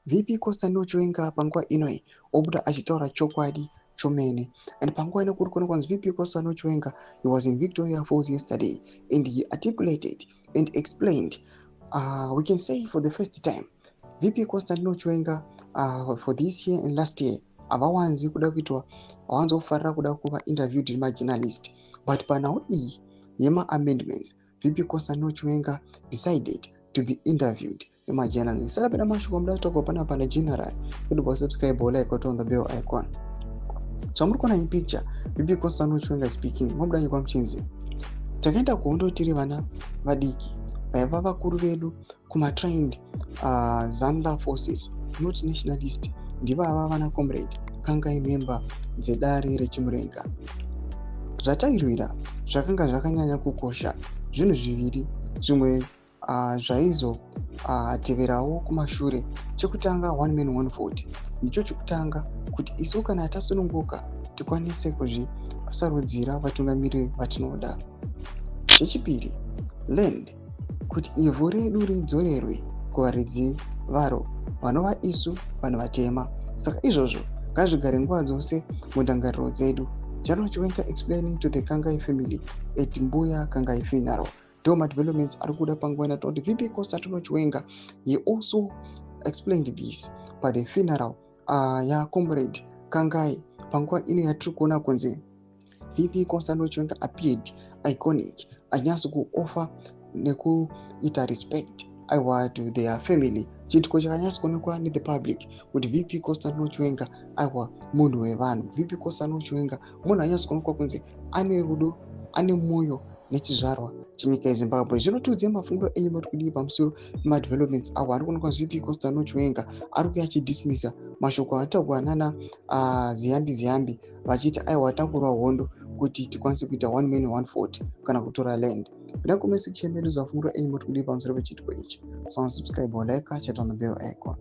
VP Constantino Chiwenga panguva ino obuda achitaura chokwadi chomene. And panguva ino kuri kuonekwa kunzi VP Constantino Chiwenga, he was in Victoria Falls yesterday and he articulated and explained, we can say for the first time, VP Constantino Chiwenga, for this year and last year havawanzi kuda kuitwa, havanzi kufarira kuda kuva interviewed nemajournalist, but panhau iyi yemaamendments, VP Constantino Chiwenga decided to be interviewed nemajournalist. Sarapeda mashoko muda kutaurwa panapa nageneral kuti subscribe, like, on the bell icon. So muri kuona in picture VP Constantino Chiwenga speaking. Mabuda nyikwa muchinzi takaenda kuhondo tiri vana vadiki, vaiva vakuru vedu kumatrained ZANLA forces, not nationalist, ndivava vana Comrade Kangai, memba dzedare reChimurenga. Zvatairwira zvakanga zvakanyanya kukosha zvinhu zviviri, zvimwe zvaizoteverawo kumashure. Chekutanga, one man one vote, ndicho chekutanga, kuti isu kana tasununguka tikwanise kuzvisarudzira vatungamiri vatinoda. Chechipiri, land, kuti ivhu redu ridzorerwe kuvaridzi varo, vanova isu vanhu vatema. Saka izvozvo ngazvigare nguva dzose mundangariro dzedu. General Chiwenga explaining to the Kangai family at Mbuya Kangai funeral. Ndo madevelopments ari kuda panguva ino kuti VP Constantino Chiwenga, he also explained this pa the funeral yaComrade Kangai. Panguva ino yatiri kuona kunzi VP Constantino Chiwenga appeared iconic, achinyatso kuoffer nekuita respect, aiwa, to their family. Chiitiko chakanyatso kuonekwa nethe public kuti VP Constantino Chiwenga, aiwa, munhu wevanhu. VP Constantino Chiwenga munhu anyatso kuonekwa kunzi ane rudo, ane mwoyo nechizvarwa chenyika yeZimbabwe. Zvinotiudze mafungiro enyu, mati kudii pamusoro pemadevelopments awo ari kuonekwa? VP Constantino Chiwenga ari kuuya achidismissa mashoko ataurwa nana Ziyambi Ziyambi vachiti, aiwa, takurwa hondo kuti tikwanise kuita one man one vote kana kutora land. Pinda comment section medu, mafungiro enyu, mati kudii pamusoro pechiitiko ichi. Subscribe, like, chat on the bell icon.